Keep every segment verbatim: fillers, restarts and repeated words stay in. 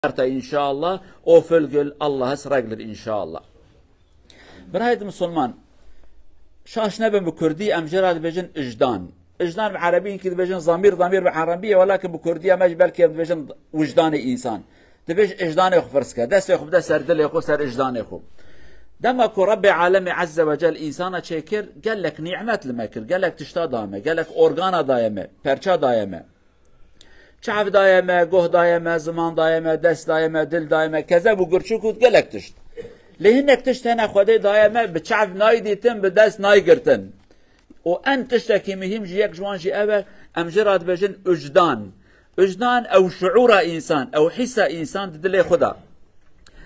Erta inşallah, o fülgül Allah'ız reglir inşallah. Birayet Müslüman, şaş nebin bi Kurdî, em jê re dibêjin ijdan. Ijdan bi Erebî, hinkî dibêjin zamîr, zamîr bi Erebî ye, welakin bi Kurdî em jî belkî em dibêjin wijdanê însan. Dibêj ijdanê xwe firz ke, destê xwe bide ser dilê xwe, ser ijdanê xwe. Dema ku Rebbê Alemê Azze ve Cel însana çêkir, gelek nîmet li me kir, gelek tişta da me, gelek organa daye me, perça daye me. Çav daye me, goh daye me, ziman daye me, dest daye me, dil daye me, kezeb û gurçik û gelek tişt. Lê hinek tişt hene Xwedê daye me, bi çav nayî dîtin, bi dest nayî girtin. Û en tiştekî muhîm ji yek ji wan jî ev e, em jê re dibêjin wijdan. Wijdan ew şuûra însan, ew hîsa însan di dilê xwe de.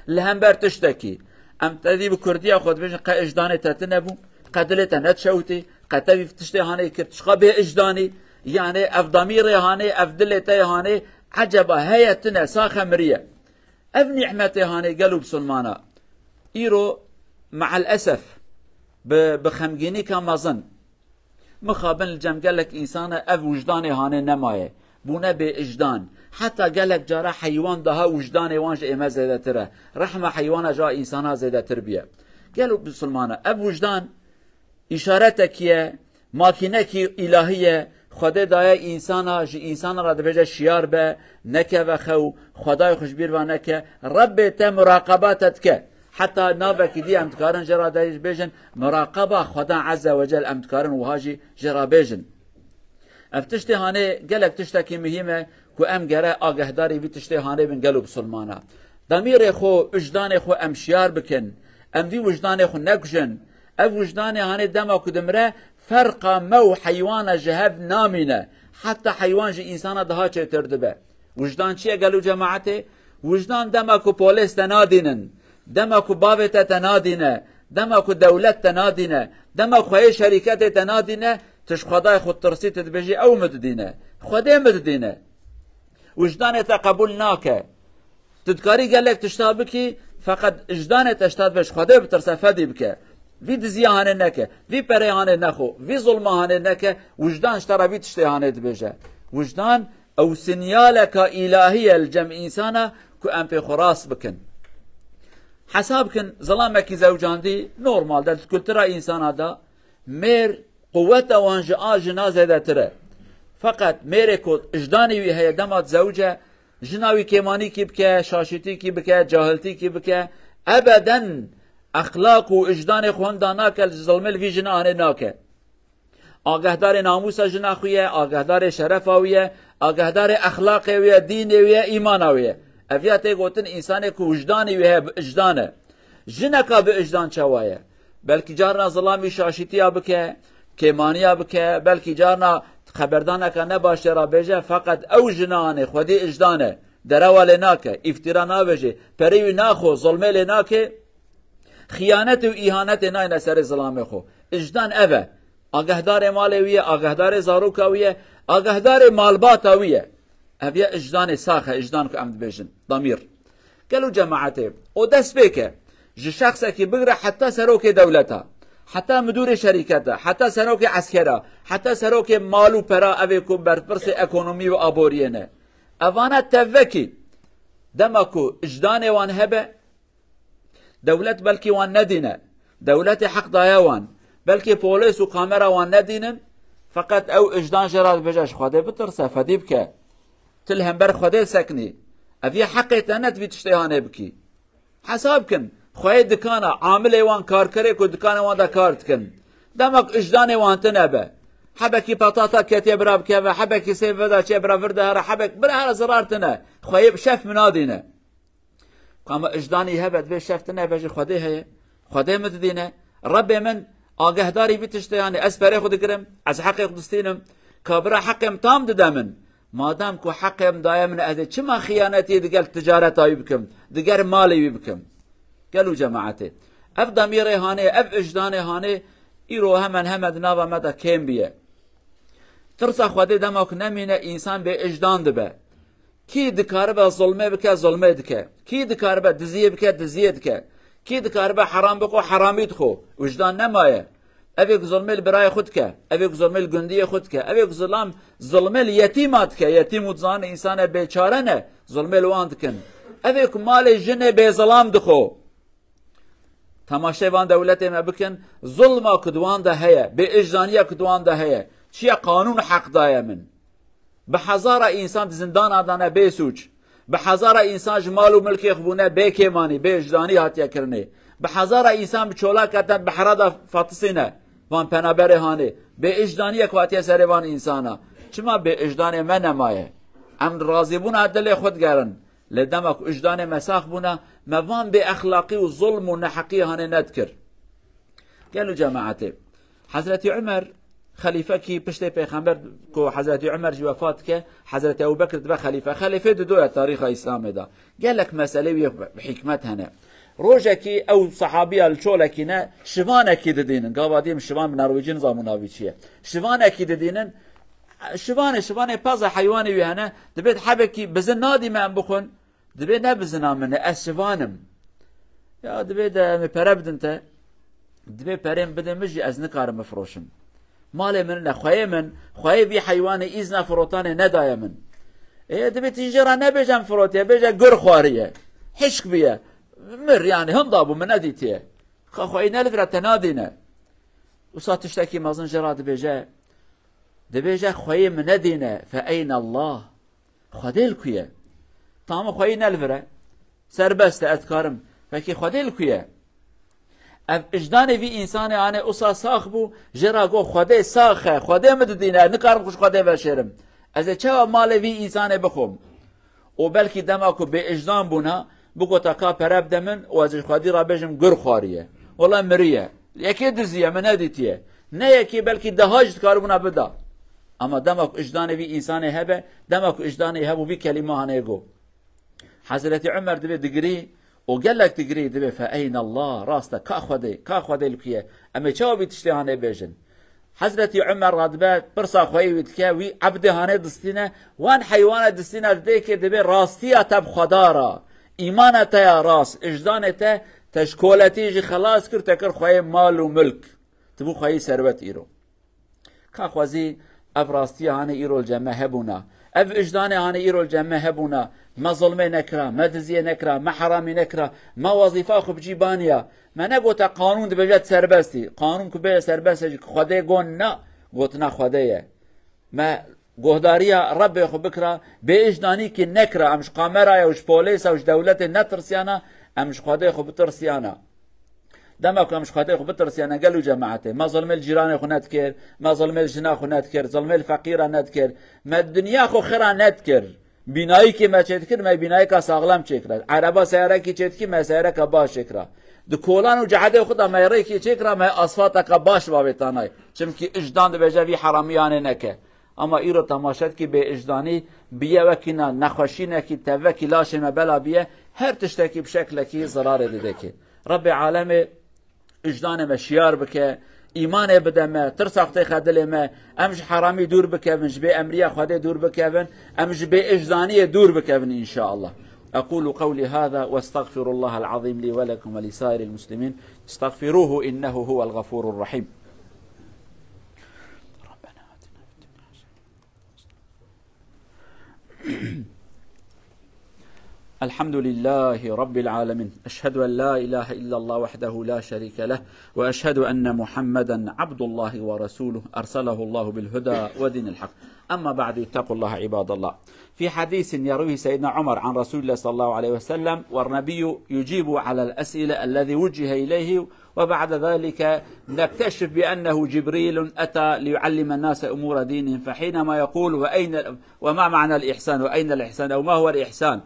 Li hember tiştekî. Em tevî bi kurdiya xwe dibêjin, qe wijdanê te tune bû, qe dilê te nedişewitî, qe tevî tiştê hanê kir, çiqa bê wijdanî, yanê ev damîrê hanê, ev dilê te hanê, eceba heye tune, saxe miriye. Ev nîmetê hanê gelo bisilmana. Îro, me'el esef, bi, bi xemgînîka mezin, mixabin li cem gelek însana ev wijdanê hanê nemaye. Bûne bê ijdan. Heta gelek cara heywan daha wijdanê wan ji ême zêdetir e. Rehma heywana ji a însana zêdetir biye. Gelo bisilmana, ev wijdan îşaretekî ye, makînekî îlahî ye. Xwedê daye însana, ji însana re dibêje şiyar be, nekeve xew, Xwedayê xwe ji bîr ve neke. Rebbê te muraqeba te dike. Heta navekî dî em dikarin jê re de bêjin, muraqeba Xwedan Azze ve Cel em dikarin wiha jî jê re bêjin. Ev tiştê hanê gelek tiştekî muhîm e ku em gere agehdarî vî tiştê hanê bin gelo bisilmana. Damîrê xwe, wijdanê xwe em şiyar bikin. Em vî wijdanê xwe nekujin. Ev wijdanê hanê dema ku dimire ferqa me û heywana ji hev namîne. Heta heywan ji însana daha çêtir dibe. Wijdan çi ye gelo cemaetê? Wijdan dema ku polês te nadînin, dema ku bavê te te nadîne, dema ku dewlet te nadîne, dema ku xweyê şerîketê te nadîne, tu ji Xwedayê xwe tirsî, tu dibêjî ew min didîne. Xwedê min didîne. Wijdanê te qebûl nake. Tu dikarî gelek tişta bikî, feqet wijdanê te ji te dibe ji Xwedê bitirse, fedî bike. Vî diziya hanê neke, vî perê hanê nexwe, vî zulma hanê neke, wijdan ji te re vî tiştê hanê dibêje. Wijdan ew sinyaleka îlahî ye li cem însana ku em pê xwe rast bikin. Hesab kin, zilamekî zewcandî normal de, di kultura însana de mêr quweta wan ji a jina zêdetir e. Feqet mêrê ku ijdanê wî heye dema dizewce, jina wî kêmanîkî bike, şaşîtîkî bike, cahiltîkî bike, ebeden exlaq û ijdanê xwe hinda nake, li zilmê li vî jina hanê nake. Agehdarê namûsa jina xwe ye, agehdarê şerefa wî ye, agehdarê exlaqê wî ye, dînê wî ye, îmana wî ye. Ev ya tê gotin, însanê ku wijdanê wî heye, bi ijdan e. Jineka bi ijdan çawa ye? Belkî carna zilamî şaşîtiya bike, kêmaniya bike, belkî carna xeberdaneka ne baş jê re bêje, feqet ew jina hanê xwedî ijdan e. Derewa lê nake, îftîra navêje, perê wî naxwe, zilmê lê nake. Xiyanetê û îhanetê nayne serê zilamê xwe. Ijdan ev e. Agehdarê malê wî ye, agehdarê zaroka wî ye, agehdarê malbata wî ye. Ev ye ijdanê sax e, ijdan ku em dibêjin. Damîr. Gelo cemaetê, o destpêk e. Ji şexsekî bigire heta serokê dewleta, heta midûrê şerîketa, heta serokê eskera, heta serokê mal û pera, evê ku berpirsê ekonomî û aboriyê ne. Evana tevvekî, dema ku ijdanê wan hebe, dewlet belkî wan nedîne, dewletê heq daye wan, belkî polês û kamera wan nedînin, feqet ew ijdan jê re dibêje, ji Xwedê bitirse, fedî bike. Tu li hember Xwedê sekinî. Ev yê heqê te ne tu vî tiştê hanê bikî. Hesab kin, xweyê dikana, amilê wan, karkerê ku dikanê wan de kar dikin. Dema ku ijdanê wan tune be, hebekî petata ketiye bira bikeve, hebekî sêv veda çê bira vir de here, hebek bira here zirar tune. Xweyê şef min nadîne. Ku ama ijdanî hebe, divê şef tune be, ji Xwedê heye. Xwedê min didîne. Rebbê min agehdarî vî tiştê, yanî ez perê xwe digirim, ez heqê xwe distînim. Ka bira heqê min tam dide min. Madem ku heqê min daye min, ez ê çima xiyanetî digel ticareta wî bikim, digel malê wî bikim? Gelo cemaetê, ev damîrê hanê, ev ijdanê hanê, îro hemen heme di nava me de kêm biye. Tirsa Xwedê dema ku nemîne, însan bê ijdan dibe. Kî dikaribe zilmê bike, zilmê dike. Kî dikaribe diziyê bike, diziyê dike. Kî dikaribe heram bixwe, heramî dixwe. Wijdan nemaye. Evê ku zilmê li birayê xwe dike, evê ku zilmê li gundiyê xwe dike, evê ku zilam, zilmê li yetîma dike, yetîm û dizan însanê bêçare ne, zilmê li wan dikin. Ev ê ku malê jinê bêzilam dixo. Temaşê van dewletê me bikin, zulma ku di wan de heye, bêijdaniya ku di wan de heye, çiya qanûn heq daye min. Bi hezara însan di zindana de ne bê sûc. Bi hezara însan ji mal û milkê xwe bûne bê kêmanî, bê wijdanî hatiye kirinê. Bi hezara însan bi çolak hate behra de fetisîne. Van penaberê hanê. Bê wijdaniyek hatiye serê van însana. Çima bê wijdanê me nemaye? Em razîbûna dilê xwe digerin. Lê dema ku wijdanê me sax bûna, me van bê exlaqî û zulm û neheqî hanê nedikir. Gelo cemaetê. Hezretî Umer xelîfekî piştê pêxember ku Hezretî Umer jî wefat dike, Hezretî Ebu Bekir dibe xelîfe. Xelîfê dido ye tarîxa Îslamê de. Gelek meselê wî bi hikmet hene. Rojekî ew sehabiya li çolekî ne, şivanekî didînin. Gava dî em şivan bi Norwêcî nizam û navî çi ye. Şivanekî didînin. Şivanê, şivanê peza heywanê wî hene. Dibêt hebekî bizin nadî me em bixwin. Dibê ne bizina min e, ez şivan im. Ya dibê de em ê pere bidin te. Dibê perên bidin min jî ez nikarim bifiroşim. Malê min ne, xweyê min, xweyê vî heywanê îzna firotanê nedaye min. Ê, dibê tu jê re nebêje em firotiye, bêje gur xwariye. Hişk biye. Mir, yani hinda bû, min nedîtiye. Xa xweyê nelivire te nadîne. Wisa tiştekî mezin jê re dibêje. Dibêje xweyê min nedîne, fe eyne Allah? Xwedê li ku ye? Tamam, xweyî ne li vir e. Serbest e, ez dikarim. Pekî Xwedê li ku ye? Ev wijdanê vî însanê anê usa sax bû, jê re got, Xwedê sax e, Xwedê min didîne, nikarim xwe ji Xwedê veşêrim. Ez ê çawa malê vî însanê bixwim? Û belkî dema ku bêwijdan bûna, bigota ka pere bide min û ez ji Xwedî re bêjim gur xwariye. Wela miriye. Yekê diziye, min nedîtiye. Ne yekê, belkî deha jî dikaribûna bida. Ama dema ku wijdanê vî însanê hebe, dema ku wijdanê hebû vî kelîma hanê got. Hezretî Umer dibê digirî û gelek digirî dibê fe eyne Allah, rast e, ka Xwedê, ka Xwedê li ku ye? Em ê çawa vî tiştê hanê bêjin? Hezretî Umer radibe pirsa xweyê wî dike, wî ebdê hanê distîne, wan heywana distîne didê ke dibê rastiya te bi Xweda re, îmana te ya rast, wijdanê te, te ji koletî jî xelas kir, te kir xweyê mal û milk. Tu bû xweyî serwet îro. Ka xwezî ev rastiya hanê îro li cem me hebûna. Ev wijdanê hanê îro li cem me hebûna. Me zilmê nekira, me diziyê nekira, me heramî nekira, me wezîfa xwe bi cî baniya. Me negota qanûn dibêje tu serbest î. Qanûn ku bêje serbest e jî ku Xwedê got na, gotina Xwedê ye. Me guhdariya Rebbê xwe bikira, bêwijdanîkî nekira. Em ji kameraya û ji polêsa û ji dewletê netirsiyana, em ji Xwedê xwe bitirsiyana. Dema ku em ji Xwedê xwe bitirsiyana, gelo cemaetê, me zilmê li cîranê xwe nedikir, me zilmê li jina xwe nedikir, zilmê li feqîra nedikir, me dinya xwe xira nedikir. Bînayîkê me çêdikir, me bînayîka saxlem çêkira. Ereba seyarekî çêdikir, me seyareka baş çêkira. Di kolan û cehedê xwe de me rêkê çêkira, me asfalteka baş bavêtanay. Çimkî wijdan dibêje vî heramiyanê neke. Ama îro temaşe dikî bêwijdanî biye wekî na nexweşînekî tevekî laşê me bela biye, her tiştekî bi şeklekî zirarê didekê. Rebbê alemê wijdanê me şiyar bike, îmanê bide me, tirsa xwe têxe dilê me, em ji heramî dûr bikevin, ji bê emriya Xwedê dûr bikevin, em ji bêwijdaniyê dûr bikevin înşaallah. أقول قولي هذا وأستغفر الله العظيم لي ولكم ولسائر المسلمين. استغفروه إنه هو الغفور الرحيم. الحمد لله رب العالمين. أشهد أن لا إله إلا الله وحده لا شريك له، وأشهد أن محمدا عبد الله ورسوله أرسله الله بالهدى ودين الحق. أما بعد، اتقوا الله عباد الله. في حديث يرويه سيدنا عمر عن رسول الله صلى الله عليه وسلم، والنبي يجيب على الأسئلة الذي وجه إليه وبعد ذلك نكتشف بأنه جبريل أتى ليعلم الناس أمور دينهم، فحينما يقول: "وأين، وما معنى الإحسان؟ وأين الإحسان؟ أو ما هو الإحسان؟"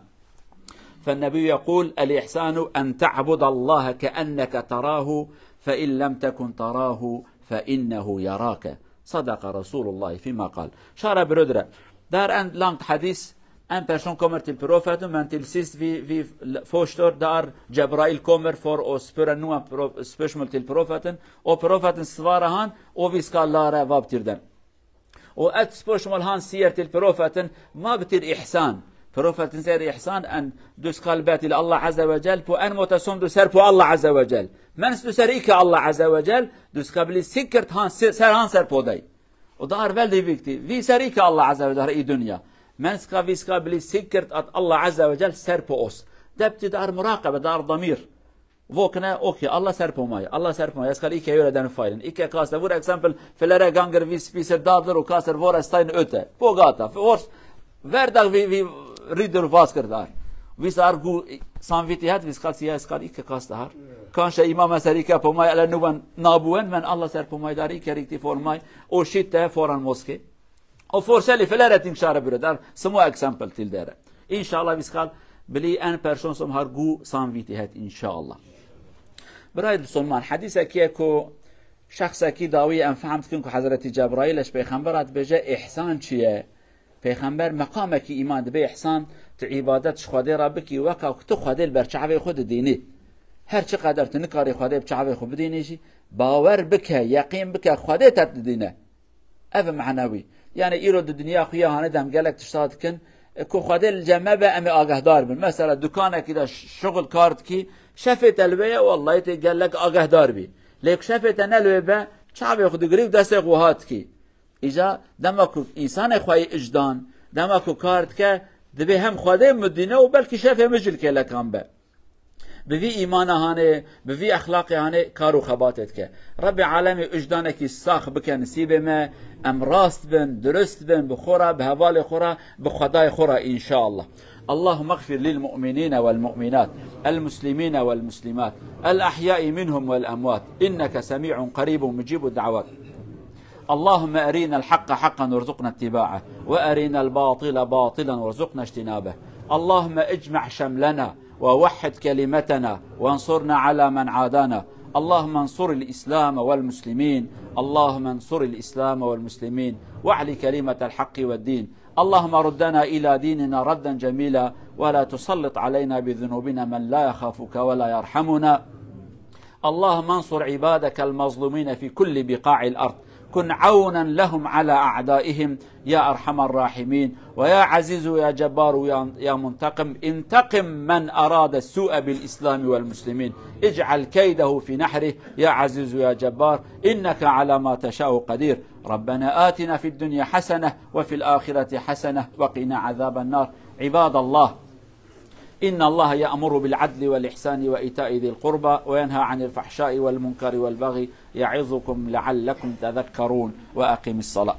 فالنبي يقول: "الإحسان أن تعبد الله كأنك تراه، فإن لم تكن تراه فإنه يراك." صدق رسول الله فيما قال. Şara birodre. Dar en langt hadis, en person kommer til profeten, men til sidst vi, vi forstår, der Jebrail kommer for å spørre noen pro-, spørsmål til profeten, og profeten svarer han, og vi skal lære hva betyr den. Og et spørsmål han sier til profeten, hva betyr ihsan? Profeten sier ihsan, en du skal be til Allah Azze ve Jell på en måte som du ser på Allah Azze ve Jell. Mens du ser ikke Allah Azze ve Jell, du skal bli sikkert han ser, ser han ser på deg. Og det er veldig viktig. Vi ser ikke Allah Azze ve Jell i dunya. Men skal, vi skal bli sikkert at Allah Azze ve Jell ser på oss. Debtî dar muraqebe, dar damîr. Vokine, okey, Allah ser pomay, Allah ser pomay, ez kal îke yore den fayrin. Îke kaste, vur eksempel, filere ganger vî spîser dadir û kaster vore stayn öte. Bogata, vors, verdag vî, vî ridur vaskir dar. Vîsar gu sanvîtî het, vîskal siya eskal îke kaste har. Kanşe îmame ser îke pomay, ele nuben nabuen, men Allah ser pomay dar, îke rîktî formay, o şît te foran moske. O forselî filere tîng şare bire dar, simo eksempel til dere. Înşallah vîskal bilî en person som har gu sanvîtî het înşallah. Birayê Musulman, hedîsekî ye ku şexsekî dawî em fehm dikin ku Hezretî Cebraîl ji Pêxembera dibêje, îhsan çi ye? Pêxember meqamekî îman dibe, îhsan, tu îbadet ji Xwedê re bikî, weka ku tu Xwedê li ber çavê xwe didînî. Her çi qeder tu nikarî Xwedê bi çavê xwe bidînî jî, bawer bike, yeqîn bike, Xwedê te didîne. Ev e manewî. Yani îro di dinya xwe ya hanê de em gelek tişta dikin, e, ku Xwedê li cem me be, em ê agahdar bin. Mesela dukanekî de ş-, şuxul kar dikî, şefê te li wê ye, wellahî tê gelek agahdar bî. Lê ku şefê te ne li wê be, çavê xwe digirî û destê xwe wiha dikî. Îca dema ku însanê xweyî icdan, dema ku kar dike, divê hem Xwedê min dîne û belkî şefê min jî li kêlekan be. Bi vî îmana hanê, bi vî exlaqê hanê kar û xebatê dike. Rebbê alemê wijdanekî sax bike nisîbê me, em rast bin, dirust bin, bi xwe re, bi hevalê xwe re, bi Xwedayê xwe re, înşallah. اللهم اغفر للمؤمنين والمؤمنات، المسلمين والمسلمات، الأحياء منهم والأموات، إنك سميع قريب مجيب الدعوات. اللهم أرنا الحق حقا وارزقنا اتباعه، وأرنا الباطل باطلا وارزقنا اجتنابه. اللهم اجمع شملنا ووحد كلمتنا وانصرنا على من عادانا. اللهم انصر الإسلام والمسلمين. اللهم انصر الإسلام والمسلمين. واعل كلمة الحق والدين. اللهم ردنا إلى ديننا ردا جميلا، ولا تسلط علينا بذنوبنا من لا يخافك ولا يرحمنا. اللهم انصر عبادك المظلومين في كل بقاع الأرض. كن عونا لهم على أعدائهم يا أرحم الراحمين. ويا عزيز يا جبار يا، يا منتقم، انتقم من أراد السوء بالإسلام والمسلمين. اجعل كيده في نحره يا عزيز يا جبار، إنك على ما تشاء قدير. ربنا آتنا في الدنيا حسنة وفي الآخرة حسنة وقنا عذاب النار. عباد الله، إن الله يأمر بالعدل والإحسان وإيتاء ذي القربى وينهى عن الفحشاء والمنكر والبغي يعظكم لعلكم تذكرون. وأقم الصلاة.